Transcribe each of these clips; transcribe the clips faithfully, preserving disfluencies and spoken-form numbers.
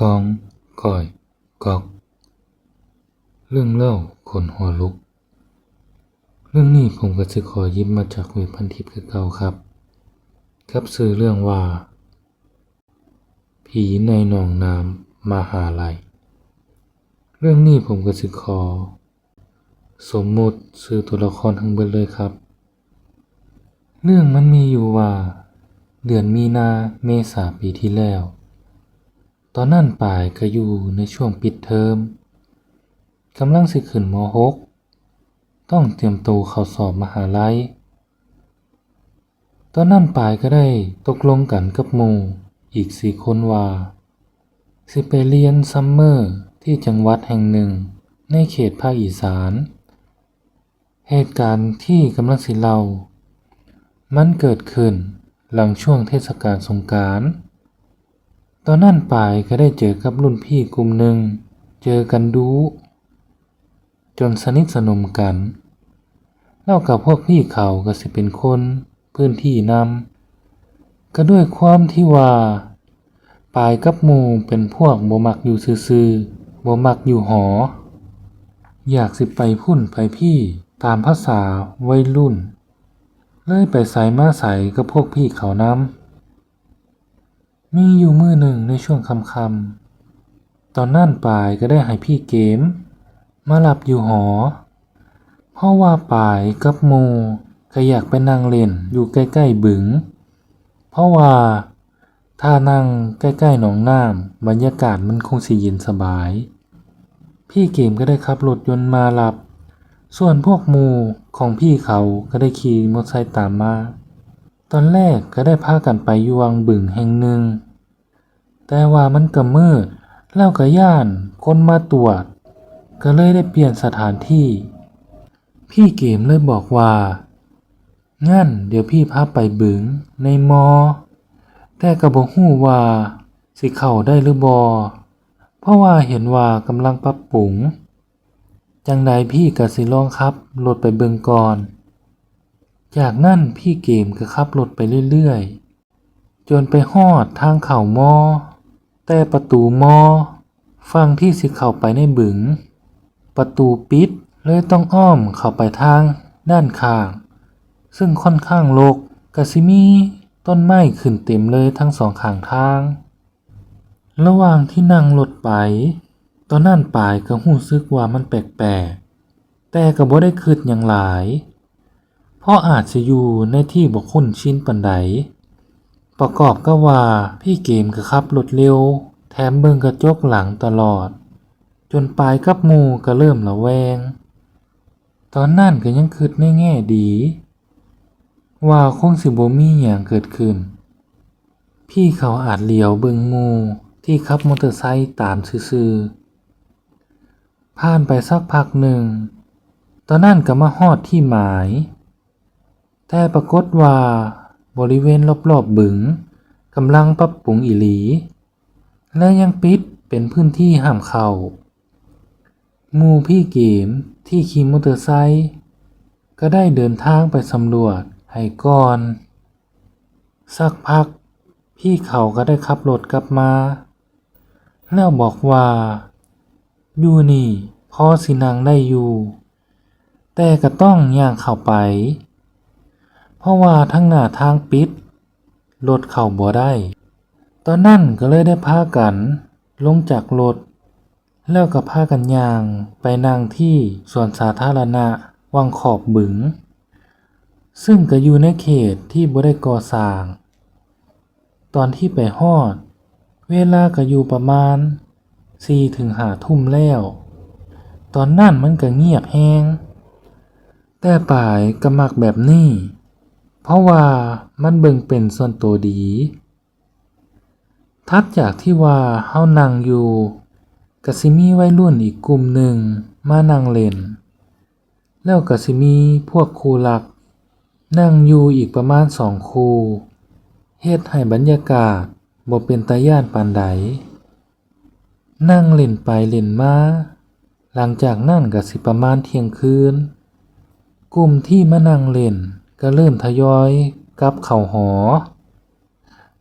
กองก่อยกอก เรื่องเล่าขนหัวลุก เรื่องนี้ผมก็สิขอหยิบมาจากเว็บพันทิปคือเก่าครับ กับชื่อเรื่องว่า ผีในหนองน้ำมหาลัย เรื่องนี้ผมก็สิขอ สมมุติชื่อตัวละครทั้งเบิดเลยครับ เรื่องมันมีอยู่ว่า เดือนมีนาเมษาปีที่แล้ว ตอนนั้นปายก็อยู่ในช่วงปิดเทอม กำลังสิขึ้น ม.หก ต้องเตรียมตัวเข้าสอบมหาลัย ตอนนั้นปายก็ได้ตกลงกันกับหมู่อีกสี่คนว่า สิไปเรียนซัมเมอร์ที่จังหวัดแห่งหนึ่งในเขตภาคอีสาน เหตุการณ์ที่กำลังสิเล่า มันเกิดขึ้นหลังช่วงเทศกาลสงกรานต์ ตอนนั้นปายก็ได้เจอกับรุ่นพี่กลุ่มหนึ่ง เจอกันดู๋ จนสนิทสนมกัน แล้วกับพวกพี่เขาก็สิเป็นคนพื้นที่นำ ก็ด้วยความที่ว่า ปายกับหมู่เป็นพวกบ่มักอยู่ซื่อๆ บ่มักอยู่หอ อยากสิไปพุ้นไปพี้ตามภาษาวัยรุ่น เลยไปไสมาไสกับพวกพี่เขานำ มีอยู่มื้อหนึ่งในช่วงค่ำๆ ตอนนั้นปายก็ได้ให้พี่เกมมารับอยู่หอ เพราะว่าปายกับหมู่ก็อยากไปนั่งเล่นอยู่ใกล้ๆ บึง เพราะว่าถ้านั่งใกล้ๆ หนองน้ำ บรรยากาศมันคงสิเย็นสบาย พี่เกมก็ได้ขับรถยนต์มารับ ส่วนพวกหมู่ของพี่เขาก็ได้ขี่มอเตอร์ไซค์ตามมา ตอนแรกก็ได้พากันไปอยู่วังบึงแห่งหนึ่ง แต่ว่ามันก็มืด แล้วก็ย้านคนมาตรวจ ก็เลยได้เปลี่ยนสถานที่ พี่เกมเลยบอกว่า "งั้นเดี๋ยวพี่พาไปบึงในมอ แต่ก็บ่ฮู้ว่าสิเข้าได้หรือบ่ เพราะว่าเห็นว่ากำลังปรับปรุง จั่งใดพี่ก็สิลองขับรถไปเบิ่งก่อน" จากนั้นพี่เกมก็ขับรถไปเรื่อยๆ จนไปฮอดทางเข้ามอ แต่ประตูมอ ฝั่งที่สิเข้าไปในบึง ประตูปิด เลยต้องอ้อมเข้าไปทางด้านข้าง ซึ่งค่อนข้างรก ก็สิมีต้นไม้ขึ้นเต็มเลยทั้งสองข้างทาง ระหว่างที่นั่งรถไป ตอนนั้นปายก็รู้สึกว่ามันแปลกๆ แต่ก็บ่ได้คิดหยังหลาย เพราะอาจสิอยู่ในที่บ่คุ้นชินปานใด ประกอบกับว่าพี่เกมก็ขับรถเร็ว แถมเบิ่งกระจกหลังตลอด จนปายกับหมู่ก็เริ่มระแวง ตอนนั้นก็ยังคิดในแง่ดี ว่าคงสิบ่มีหยังเกิดขึ้น พี่เขาอาจเหลียวเบิ่งหมู่ที่ขับมอเตอร์ไซค์ตามซื่อๆ ผ่านไปสักพักหนึ่ง ตอนนั้นก็มาฮอดที่หมาย แต่ปรากฏว่าบริเวณรอบๆ บึงกำลังปรับปรุงอีหลี และยังปิดเป็นพื้นที่ห้ามเข้า หมู่พี่เกมที่ขี่มอเตอร์ไซค์ก็ได้เดินทางไปสำรวจให้ก่อน สักพักพี่เขาก็ได้ขับรถกลับมา แล้วบอกว่า "อยู่นี่พอสินั่งได้อยู่ แต่ก็ต้องย่างเข้าไป เพราะว่าทางหน้าทางปิด รถเข้าบ่ได้" ตอนนั้นก็เลยได้พากันลงจากรถ แล้วก็พากันย่างไปนั่งที่สวนสาธารณะวังขอบบึง ซึ่งก็อยู่ในเขตที่บ่ได้ก่อสร้าง ตอนที่ไปฮอด เวลาก็อยู่ประมาณสี่ถึงห้าทุ่มแล้ว ตอนนั้นมันก็เงียบแฮง แต่ปายก็มักแบบนี้ เพราะว่ามันเบิ่งเป็นส่วนตัวดี ถัดจากที่ว่าเฮานั่งอยู่ ก็สิมีวัยรุ่นอีกกลุ่มหนึ่งมานั่งเล่น แล้วก็สิมีพวกคู่รักนั่งอยู่อีกประมาณสองคู่ เฮ็ดให้บรรยากาศบ่เป็นตาย้านปานใด นั่งเล่นไปเล่นมา หลังจากนั้นก็สิประมาณเที่ยงคืน กลุ่มที่มานั่งเล่นก็เริ่มทยอยกลับเข้าหอ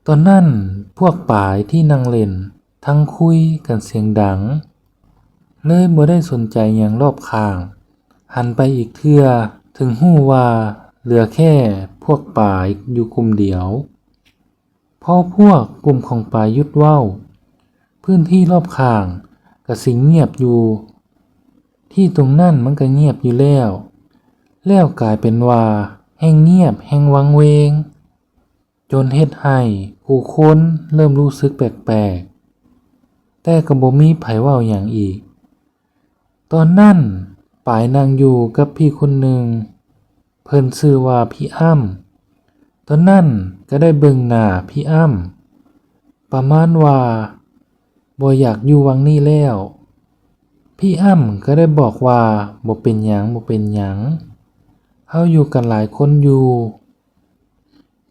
ตอนนั้นพวกปายที่นั่งเล่น ทั้งคุยกันเสียงดัง เลยบ่ได้สนใจหยังรอบข้าง หันไปอีกเทื่อ ถึงฮู้ว่าเหลือแค่พวกป๋ายอยู่กลุ่มเดียว พอพวกกลุ่มของป๋ายหยุดเว้า พื้นที่รอบข้างก็สิเงียบอยู่ ที่ตรงนั้นมันก็เงียบอยู่แล้ว แล้วกลายเป็นว่าแฮ่งเงียบแฮ่งวังเวง จนเฮ็ดให้ผู้คนเริ่มรู้สึกแปลกๆ แต่ก็บ่มีไผเว้าหยังอีก ตอนนั้นป๋ายนั่งอยู่กับพี่คนหนึ่ง เพิ่นชื่อว่าพี่อ้ำ ตอนนั้นก็ได้เบิ่งหน้าพี่อ้ำ ประมาณว่าบ่อยากอยู่วังนี้แล้ว พี่อ้ำก็ได้บอกว่าบ่เป็นหยังบ่เป็นหยัง เฮาอยู่กันหลายคนอยู่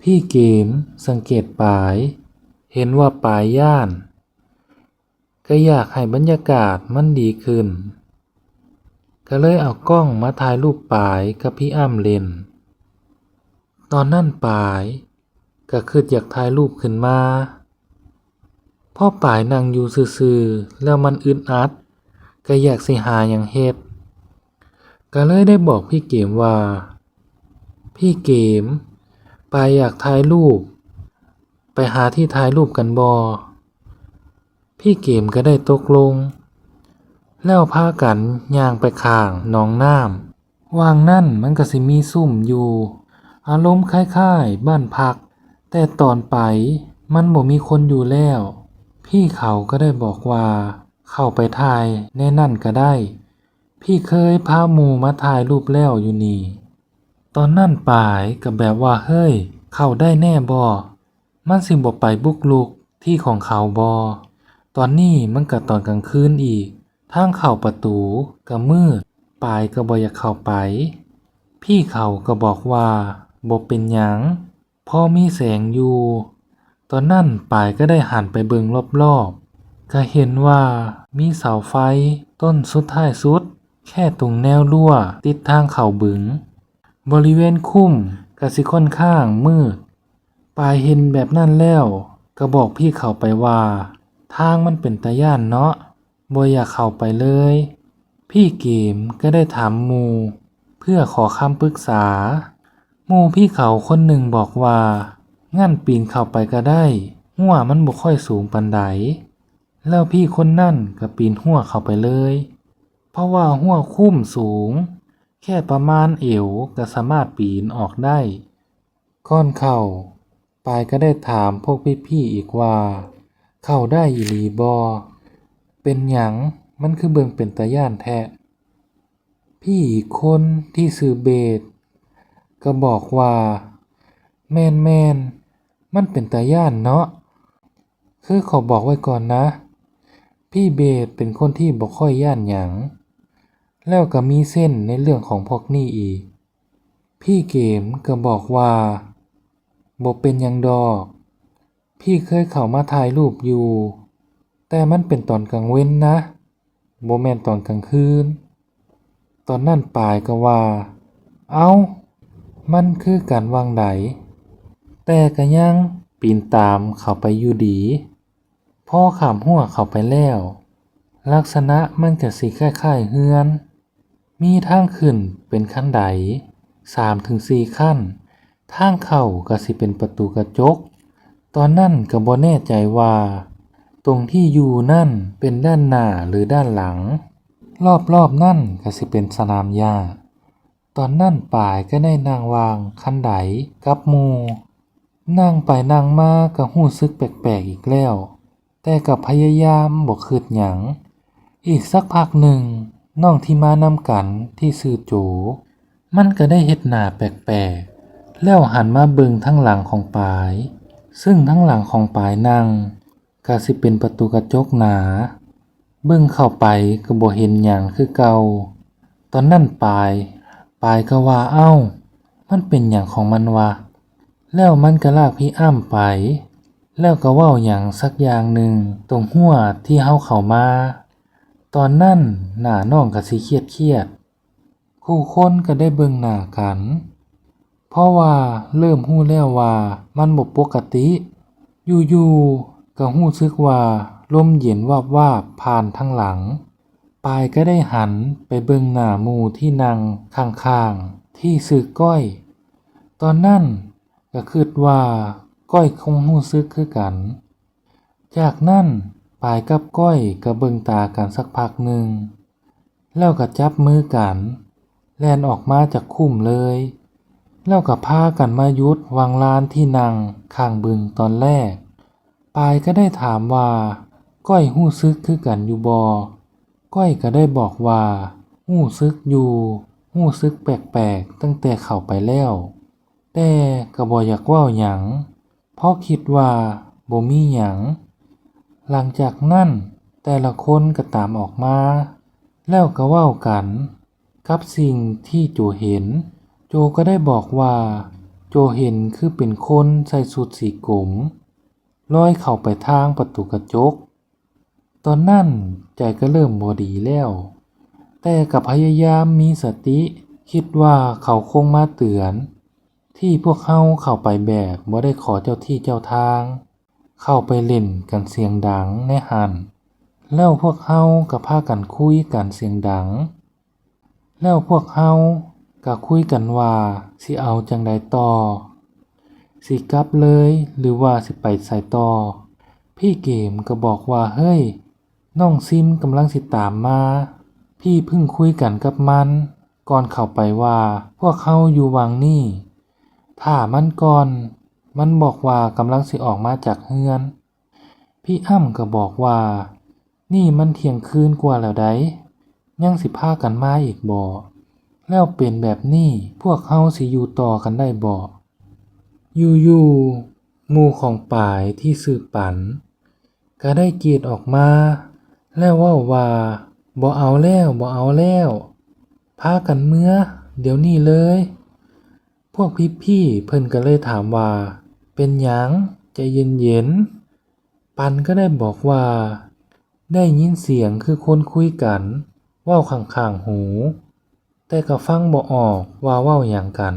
พี่เกมสังเกตป๋าย เห็นว่าป๋ายย้าน ก็อยากให้บรรยากาศมันดีขึ้น ก็เลยเอากล้องมาถ่ายรูปป๋ายกับพี่อ้ำเล่น ตอนนั้นป๋ายก็คิดอยากถ่ายรูปขึ้นมา พอป๋ายนั่งอยู่ซื่อๆ แล้วมันอึดอัด ก็อยากสิหาหยังเฮ็ด ก็เลยได้บอกพี่เกมว่า พี่เกม ป๋ายอยากถ่ายรูป ไปหาที่ถ่ายรูปกันบ่ พี่เกมก็ได้ตกลง แล้วพากันย่างไปข้างหนองน้ำ ว่างนั่นมันก็สิมีซุมอยู่ อารมณ์คล้ายๆบ้านพัก แต่ตอนไปมันบ่มีคนอยู่แล้ว พี่เขาก็ได้บอกว่าเข้าไปถ่ายในนั่นก็ได้ พี่เคยพาหมู่มาถ่ายรูปแล้วอยู่นี่ ตอนนั้นป๋ายก็แบบว่า เฮ้ย เข้าได้แน่บ่ มันสิบ่ไปบุกรุกที่ของเขาบ่ ตอนนี้มันก็ตอนกลางคืนอีก ทางเข้าประตูก็มืด ป๋ายก็บ่อยากเข้าไป พี่เขาก็บอกว่าบ่เป็นหยัง พอมีแสงอยู่ ตอนนั้นป๋ายก็ได้หันไปเบิ่งรอบๆ ก็เห็นว่ามีเสาไฟต้นสุดท้ายสุด แค่ตรงแนวรั้วติดทางเข้าบึง บริเวณคุ้มก็สิค่อนข้างมืด ป๋ายเห็นแบบนั้นแล้วก็บอกพี่เขาไปว่า ทางมันเป็นตาย้านเนาะ บ่อยากเข้าไปเลย พี่เกมก็ได้ถามหมู่เพื่อขอคำปรึกษา หมู่พี่เขาคนหนึ่นึ่งบอกว่า งั้นปีนเข้าไปก็ได้ รั้วมันบ่ค่อยสูงปานใด แล้วพี่คนนั่นก็ปีนรั้วเข้าไปเลย เพราะว่ารั้วคุ้มสูง แค่ประมาณเอวก็สามารถปีนออกได้ ก่อนเข้า ป๋ายก็ได้ถามพวกพี่ๆอีกว่า เข้าได้อีหลีบ่ เป็นหยังมันคือเบิ่งเป็นตาย้านแท้ พี่อีกคนที่ชื่อเบส ก็บอกว่า แม่นๆ มันเป็นตาย้านเนาะ คือขอบอกไว้ก่อนนะ พี่เบสเป็นคนที่บ่ค่อยย้านหยัง แล้วก็มีเซนส์ในเรื่องของพวกนี้อีก พี่เกมก็บอกว่า บ่เป็นหยังดอก พี่เคยเข้ามาถ่ายรูปอยู่ แต่มันเป็นตอนกลางเว็นนะ บ่แม่นตอนกลางคืน ตอนนั้นป๋ายก็ว่า เอ้า มันคือกันว่างใด แต่ก็ยังปีนตามเข้าไปอยู่ดี พอข้ามรั้วเข้าไปแล้ว ลักษณะมันก็สิคล้ายๆเฮือน มีทางขึ้นเป็นขั้นได สามถึงสี่ขั้น ทางเข้าก็สิเป็นประตูกระจก ตอนนั้นก็บ่แน่ใจว่า ตรงที่อยู่นั่นเป็นด้านหน้าหรือด้านหลัง รอบๆนั่นก็สิเป็นสนามหญ้า ตอนนั้นป๋ายก็ได้นั่งว่างขั้นไดกับหมู่ นั่งไปนั่งมาก็รู้สึกแปลกๆอีกแล้ว แต่ก็พยายามบ่คิดหยัง อีกสักพักหนึ่ง น้องที่มานำกันที่ชื่อโจ มันก็ได้เฮ็ดหน้าแปลกๆ แล้วหันมาเบิ่งทางหลังของป๋าย ซึ่งทางหลังของป๋ายนั่ง ก็สิเป็นประตูกระจกหนา เบิ่งเข้าไปก็บ่เห็นหยังคือเก่า ตอนนั้นป๋าย ป๋ายก็ว่า เอ้า มันเป็นหยังของมันวะ แล้วมันก็ลากพี่อ้ำไป แล้วก็เว้าหยังสักอย่างหนึ่งตรงรั้วที่เฮาเข้ามา ตอนนั้นหน้าน้องก็สิเครียดๆ คู่คนก็ได้เบิ่งหน้ากัน เพราะว่าเริ่มรู้แล้วว่ามันบ่ปกติ อยู่ๆก็รู้สึกว่า ลมเย็นวาบๆ ผ่านทางหลัง ปายก็ได้หันไปเบิ่งหน้าหมู่ที่นั่งข้างๆ ที่ชื่อก้อย ตอนนั้นก็คิดว่าก้อยคงรู้สึกคือกัน จากนั้นปายกับก้อยก็เบิ่งตากันสักพักหนึ่ง แล้วก็จับมือกัน แล่นออกมาจากคุ้มเลย แล้วก็พากันมาหยุดหว่างลานที่นั่งข้างบึงตอนแรก ปายก็ได้ถามว่า ก้อยรู้สึกคือกันอยู่บ่ ก้อยก็ได้บอกว่า รู้สึกอยู่ รู้สึกแปลกๆ ตั้งแต่เข้าไปแล้ว แต่ก็บ่อยากเว้าหยัง เพราะคิดว่าบ่มีหยัง หลังจากนั้นแต่ละคนก็ตามออกมา แล้วก็เว้ากันกับสิ่งที่โจเห็น โจก็ได้บอกว่า โจเห็นคือเป็นคนใส่ชุดสีกรม ลอยเข้าไปทางประตูกระจก ตอนนั้นใจก็เริ่มบ่ดีแล้ว แต่ก็พยายามมีสติ คิดว่าเขาคงมาเตือน ที่พวกเฮาเข้าไปแบบบ่ได้ขอเจ้าที่เจ้าทาง เข้าไปเล่นกันเสียงดังในหั้น แล้วพวกเฮาก็พากันคุยกันเสียงดัง แล้วพวกเฮาก็คุยกันว่าสิเอาจั่งใดต่อ สิกลับเลยหรือว่าสิไปไสต่อ พี่เกมก็บอกว่า เฮ้ย น้องซิมกำลังสิตามมา พี่เพิ่งคุยกันกับมันก่อนเข้าไปว่าพวกเฮาอยู่หว่างนี้ ถ้ามันก่อน มันบอกว่ากำลังสิออกมาจากเฮือน พี่อ้ำก็บอกว่า นี่มันเที่ยงคืนกว่าแล้วใด ยังสิพากันมาอีกบ่ แล้วเป็นแบบนี้พวกเฮาสิอยู่ต่อกันได้บ่ อยู่ๆ หมู่ของปายที่ชื่อปัน ก็ได้กรีดออกมา แล้วเว้าว่า บ่เอาแล้ว บ่เอาแล้ว พากันเมือเดี๋ยวนี้เลย พวกพี่ๆ เพิ่นก็เลยถามว่า เป็นหยัง ใจเย็นๆ ปันก็ได้บอกว่า ได้ยินเสียงคือคนคุยกัน เว้าข้างๆ หู แต่ก็ฟังบ่ออกว่าเว้าหยังกัน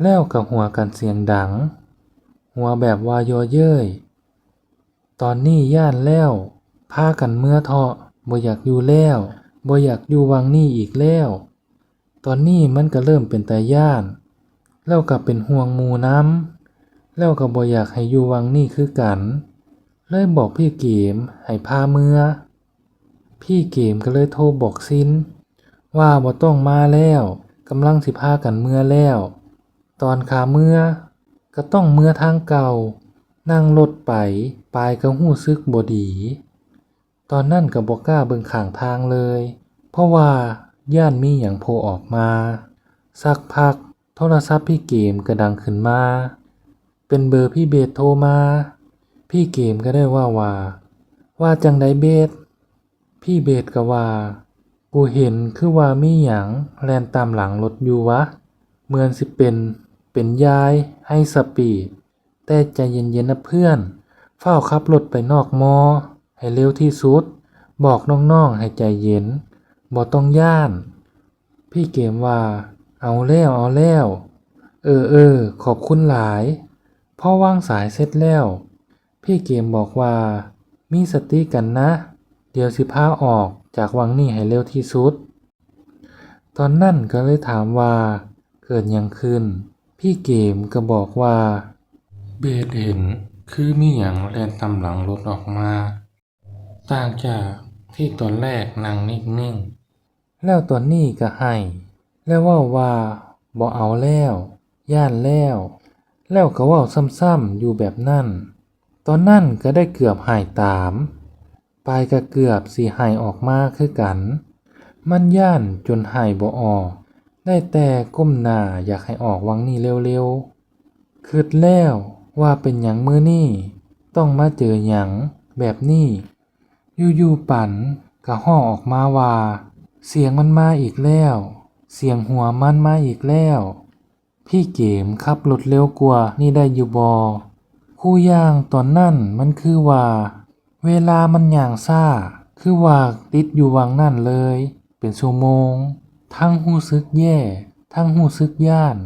แล้วก็หัวกันเสียงดัง หัวแบบว่าเยาะเย้ย ตอนนี้ย้านแล้ว พากันเมือเถาะ บ่อยากอยู่แล้ว บ่อยากอยู่หว่างนี้อีกแล้ว ตอนนี้มันก็เริ่มเป็นตาย้าน แล้วก็เป็นห่วงหมู่นำ แล้วก็บ่อยากให้อยู่หว่างนี้คือกัน เลยบอกพี่เกมให้พาเมือ พี่เกมก็เลยโทรบอกซิน ว่าบ่ต้องมาแล้ว กำลังสิพากันเมือแล้ว ตอนขาเมือ ก็ต้องเมือทางเก่า นั่งรถไป ปายก็รู้สึกบ่ดี ตอนนั้นก็บ่กล้าเบิ่งข้างทางเลย เพราะว่าย้านมีหยังโผล่ออกมา สักพักโทรศัพท์พี่เกมก็ดังขึ้นมา เป็นเบอร์พี่เบสโทรมา พี่เกมก็ได้ว่าว่า ว่าจั่งใดเบส พี่เบสก็ว่า กูเห็นคือว่ามีหยังแล่นตามหลังรถอยู่วะ เหมือนสิเป็น เป็นยายไฮสปีด แต่ใจเย็นๆ นะเพื่อน ฟ้าวขับรถไปนอกมอ ให้เร็วที่สุด บอกน้องๆ ให้ใจเย็น บ่ต้องย้าน พี่เกมว่า เอาแล้ว เอาแล้ว เออ เออ ขอบคุณหลาย พอวางสายเสร็จแล้ว พี่เกมบอกว่า มีสติกันนะ เดี๋ยวสิพาออกจากหว่างนี้ให้เร็วที่สุด ตอนนั้นก็เลยถามว่า เกิดหยังขึ้น พี่เกมก็บอกว่า เบสเห็นคือมีหยังแล่นตามหลังรถออกมา ต่างจากที่ตอนแรกนั่งนิ่งๆ แล้วตอนนี้ก็ไห้ แล้วเว้าว่า บ่เอาแล้ว ย้านแล้ว แล้วก็เว้าซ้ำๆ อยู่แบบนั้น ตอนนั้นก็ได้เกือบไห้ตาม ปายก็เกือบสิไห้ออกมาคือกัน มันย้านจนไห้บ่ออก ได้แต่ก้มหน้าอยากให้ออกหว่างนี้เร็วๆ คิดแล้วว่าเป็นหยังมื้อนี้ต้องมาเจอหยังแบบนี้ อยู่ๆ ปันก็ฮ้องออกมาว่า เสียงมันมาอีกแล้ว เสียงหัวมันมาอีกแล้ว พี่เกมขับรถเร็วกว่านี้ได้อยู่บ่ คู่ย่างตอนนั้นมันคือว่า เวลามันย่างช้า คือว่าติดอยู่หว่างนั้นเลย เป็นชั่วโมง ทั้งรู้สึกแย่ ทั้งรู้สึกย้าน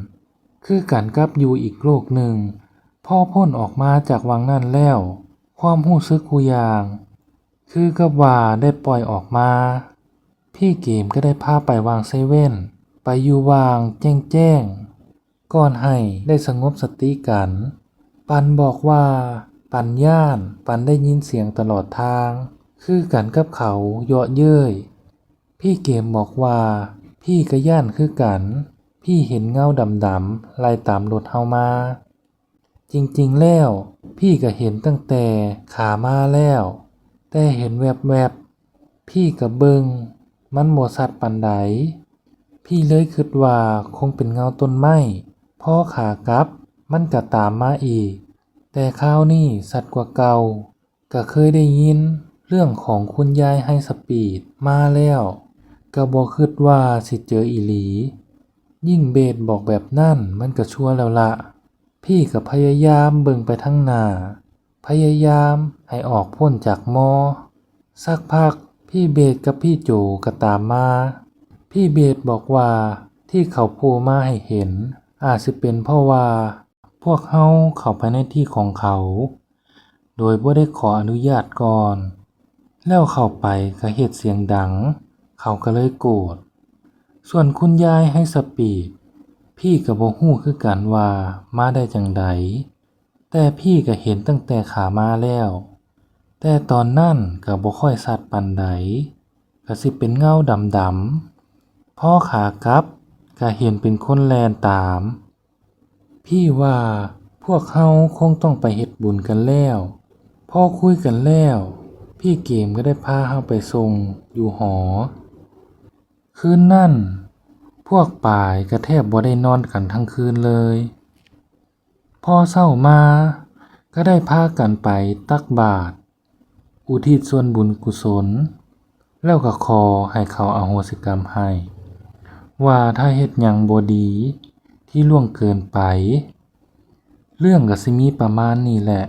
คือกันกับอยู่อีกโลกหนึ่ง พอพ้นออกมาจากหว่างนั้นแล้ว ความรู้สึกคู่อย่าง คือกับว่าได้ปล่อยออกมา พี่เกมก็ได้พาไปวางเซเว่น ไปอยู่ว่างแจ้งๆ ก่อนให้ได้สงบสติกัน ปันบอกว่าปันย่าน ปันได้ยินเสียงตลอดทาง คือกันกับเขาเยาะเย้ย พี่เกมบอกว่าพี่ก็ย่านคือกัน พี่เห็นเงาดำๆ ไล่ตามรถเฮามา จริงๆ แล้วพี่ก็เห็นตั้งแต่ขามาแล้ว แต่เห็นแวบๆ พี่ก็เบิ่ง มันบ่ชัดปานใด พี่เลยคิดว่าคงเป็นเงาต้นไม้ พอขากลับ มันก็ตามมาอีก แต่คราวนี้ชัดกว่าเก่า ก็เคยได้ยินเรื่องของคุณยายไฮสปีดมาแล้ว ก็บ่คิดว่าสิเจออีหลี ยิ่งเบสบอกแบบนั้นมันก็ชัวร์แล้วละ พี่ก็พยายามเบิ่งไปทางหน้า พยายามให้ออกพ้นจากมอ สักพักพี่เบสกับพี่โจก็ตามมา พี่เบสบอกว่าที่เขาโผล่มาให้เห็น อาจสิเป็นเพราะว่าพวกเฮาเข้าไปในที่ของเขา โดยบ่ได้ขออนุญาตก่อน แล้วเข้าไปก็เฮ็ดเสียงดัง เขาก็เลยโกรธ ส่วนคุณยายไฮสปีด พี่ก็บ่ฮู้คือกันว่ามาได้จั่งใด แต่พี่ก็เห็นตั้งแต่ขามาแล้ว แต่ตอนนั้นก็บ่ค่อยชัดปานใด ก็สิเป็นเงาดำๆ พอขากลับก็เห็นเป็นคนแล่นตาม พี่ว่าพวกเฮาคงต้องไปเฮ็ดบุญกันแล้ว พอคุยกันแล้ว พี่เกมก็ได้พาเฮาไปส่งอยู่หอ คืนนั้น พวกปายก็แทบบ่ได้นอนกันทั้งคืนเลย พอเช้ามาก็ได้พากันไปตักบาตร อุทิศส่วนบุญกุศล แล้วก็ขอให้เขาอโหสิกรรมให้ ว่าถ้าเฮ็ดหยังบ่ดีที่ล่วงเกินไป เรื่องก็สิมีประมาณนี้แหละ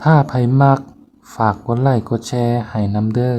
ถ้าไผมัก ฝากกดไลค์กดแชร์ให้นำเด้อ